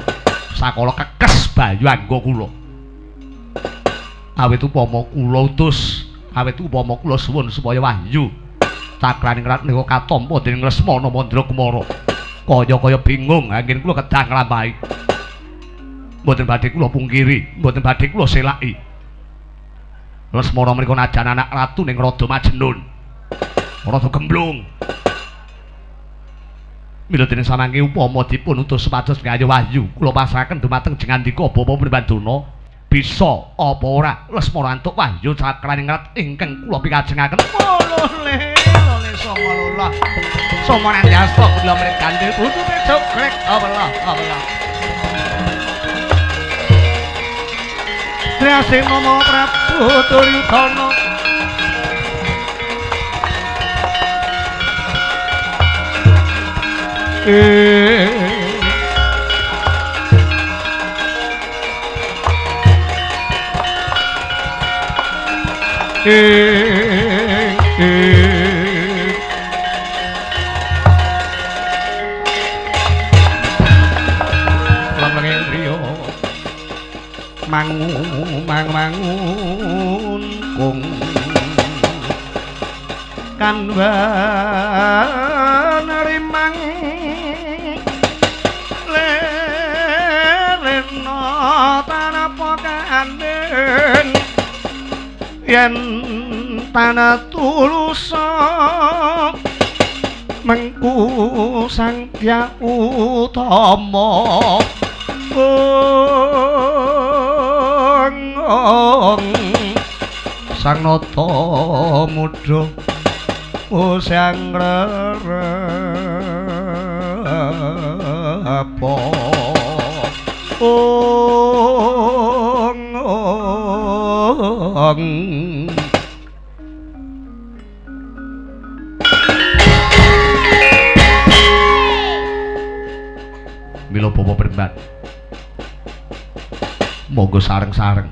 Sakala kekes bayu angga kula. Awit upama kula utus, awit upama kula suwun supaya wahyu cakraning rat menika katampa dening Lesmana Mandra Kumara. Kaya-kaya bingung anggen kula kedah nglampahi. Mboten badhe kula pungkiri, mboten badhe kula selaki. Lesmana menika najan anak ratu ning Rada Majnun. Rada gemblung. Mila dene samangke upama dipun utus supados ngayu wahyu, kula pasrahaken dumateng jengandika Bapak Pribandana. Bisa apa ora Lesmana antuk wahyu cakraning rat ingkang kula pikajengaken. Lole lole sanga lola. Soma nandhasta kula mrek gandhe butuhe jogrek awelah awelah. Triasing Nama Prabu Duryudana. Mangu mang mangun kung kanwan rimang lerena tanapa kanden yen tanah tulusa mengku Sang Hyang Utama. Sang Nata Mudha usang rerepa ong ong. Mila Bapak Primban, monggo sareng-sareng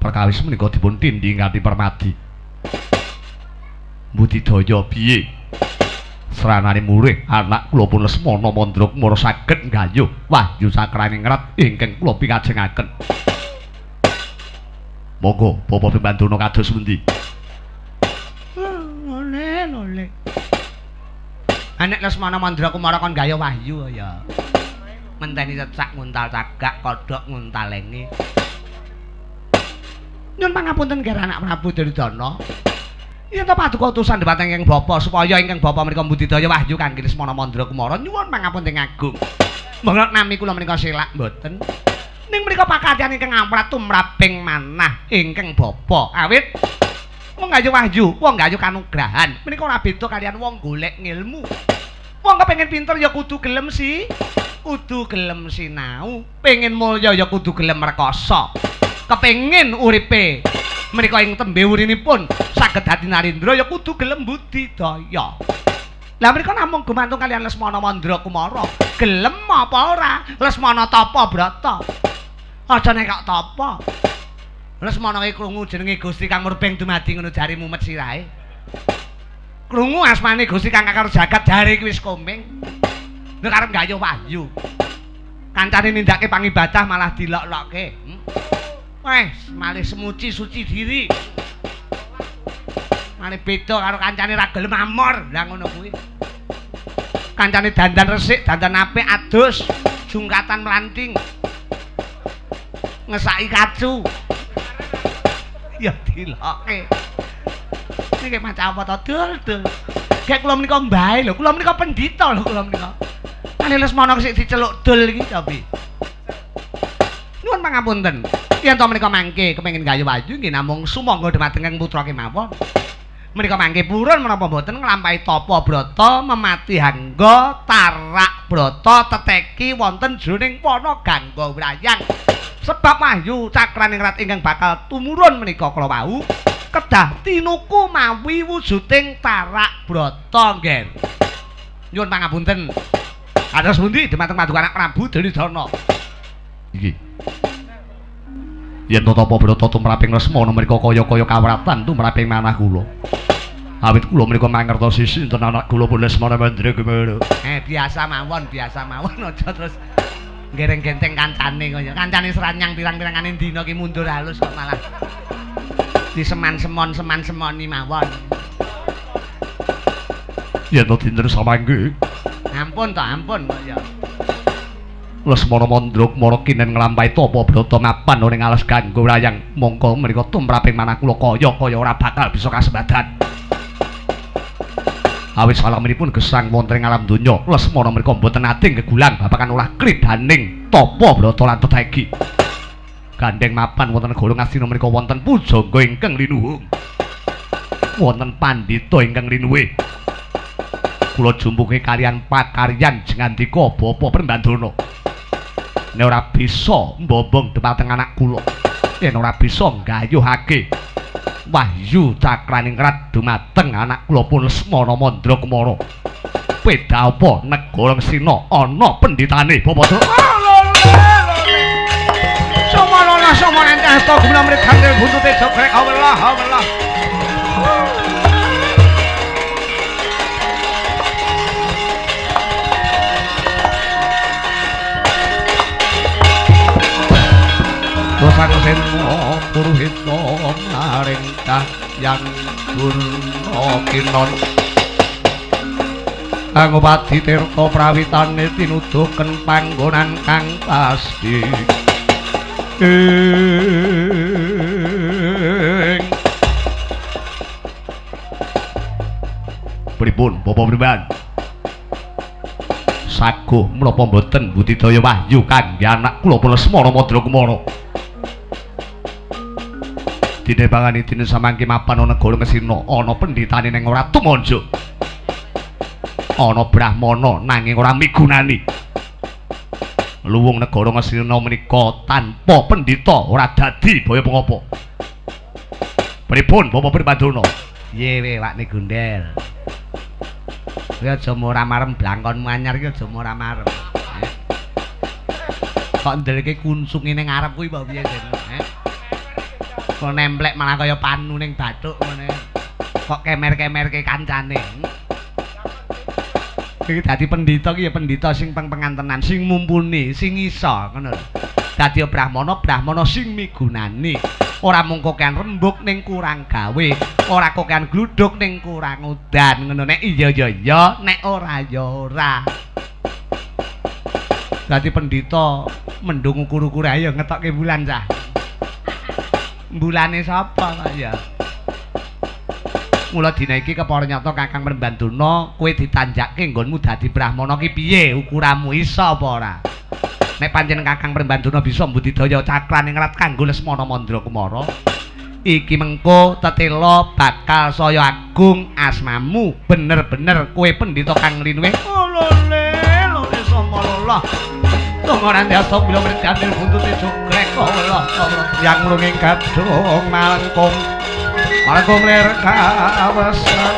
perkawis menika dipun tindhi nganti permadi. Budidaya piye sranane murih anak kula pun Lesmana Mandra Kumara saged nggayuh wahyu cakraning rat ingkang kula pikajengaken. Monggo Bapak Primbandono kados pundi? Lole lole. Anak Lesmana Mandra Kumara kon nggayuh wahyu ya. Menteni cecak nguntal cagak, kodhok nguntal lenge. Nyun pangapunten nggih anak Prabu Duryudana. Yen to paduka utusan dhumateng ingkang bapa supaya ingkang bapa menika mbudidaya wahyu kangge Lesmana Mandra Kumara, nyuwun pangapunten agung. Monggo nami kula menika selak mboten. Ning menika pakaryan ingkang amrat tumraping manah ingkang bapa. Awit wong gayuh wahyu, wong gayuh kanugrahan. Menika ora beda kaliyan wong golek ngilmu. Wong kepengin pinter ya kudu gelem si, kudu gelem sinau. Pengen mulya ya kudu gelem rekoso. Kepengin uripe menika ing tembe urinipun saged dadi narendra ya kudu gelem budidaya. Lah menika namung gumantung kaliyan Lesmana Mandra Kumara. Gelem apa ora? Lesmana tapa brata. Aja nek kok tapa. Lesmana iki krungu jenenge Gusti Kang Murbeng dumadi ngono jare mumet sirahe. Krungu asmane Gusti Kang Kakar Jagat jare iki wis komeng. Nek arep nggayuh wahyu. Kancane nindakake pangibadah malah dilok-lokke. Wes, malih semuci suci diri. Malih beda karo kancane ra gelem amor. Lah ngono kuwi. Kancane dandan resik, dandan apik, adus, jungkatan mlanting. Ngesaki kacu. Ya dilokke. Niki macam apa to, Dul, Dul. Gek kula menika mbahe lho, kula menika pendhita lho kula menika. Kali Lesmana sik diceluk Dul iki tapi. Nuwun pangapunten. Yen to menika mangke kepengin gayuh wahyu nggih namung sumangga dhumateng putra kemawon. Menika mangke purun menapa mboten nglampahi tapa brata memati hangga tarak brata teteki wonten jroning wana Gangga Wrayang. Sebab wahyu cakraningrat ingkang bakal tumurun menika kala wau kedah tinuku mawi wujuding tarak brata, Ngger. Nyuwun pangapunten. Kados pundi dumateng paduka anak Prabu Duryudana? Iki. Yen tapa brata tumraping Lesmana menika kaya-kaya kawratan tumraping manah kula. Awit kula menika mangertosi sinten anak kula pun Lesmana Mandra Kumara. Biasa mawon, biasa mawon, aja terus gereng-genteng kancane kaya. Kancane seranyang pirang-pirangane dina ki mundur halus kok malah diseman-semon seman-semoni mawon. Yen to dinten samangke. Ampun to, ampun kok ya. Lesmana Mandra Kumara kinen nglampahi tapa brata mapan ning alas Gangga Wrayang mongko menika tumraping manah kula kaya-kaya ora bakal bisa kasembadan. Awit salaminipun gesang wonten ing alam donya, Lesmana menika mboten nate gegulang babagan olah kridaning tapa brata lan tetegi. Gandheng mapan wonten negara Ngastina menika wonten pujangga ingkang linuhung. Wonten pandhita ingkang linuwih. Kula jumpuke kaliyan pakaryan jengandika Bapak Prembandana. Nek ora bisa mbombong dhumateng anak kula, yen ora bisa nggayuhake wahyu cakraningrat dumateng anak kula pun Lesmana Mandra Kumara. Beda apa negara Ngastina ana pendhitane Bapak Dra. Somanana somanente asta guna mrigandel buntute jogrek awlah awlah. Dosang sena puruhita maring Dayang Durna Kinon. Angopadi tirta prawitane tinuduhken panggonan kang pasti. Pripun Bapak Priman? Saguh menapa mboten budidaya wahyu kangge anak kula pun Lesmana Mandra Kumara? Dene bangani dene samangke mapan ana negara Ngastina ana pendhitane ning ora tumanja. Ana brahmana nanging ora migunani. Luwung negara Ngastina menika tanpa pendhita ora dadi baya pengapa. Pripun Bapak Prembandana? Piye we wakne gondel? Kowe aja ora marem blangkonmu anyar iki aja ora marem. Kok ndeleke kunsunge ning ngarep kuwi apa piye den? Kok nemplek malah kaya panu ning bathuk ngene. Kok kemer-kemerke kancane. Iki dadi pendhita iki ya pendhita sing pengpengan tenan, sing mumpuni, sing iso ngono lho. Dadi brahmana, brahmana sing migunani. Ora mung kokean rembug ning kurang gawe, ora kokean gluduk ning kurang udan ngono. Nek iya ya iya, nek ora ya ora. Dadi pendhita mendung ukur-ukur ayo ngetokke bulan cah. Bulane sapa kok ya? Mula dina iki kepara nyata Kakang Prembandana kowe ditanjakke nggonmu dadi brahmana ki piye ukuramu iso apa ora? Nek pancen Kakang Prembandana bisa mbudidaya cakraningrat kanggo Lesmana Mandra Kumara, iki mengko tetela bakal saya agung asmamu. Bener-bener kowe pendhita kang linuwih. Olole lole samalolah. Tungoran dasa bila merdamil buntute jogrek Allah Allah yang mlunging gadhung malengkung malengkung lir kawesan.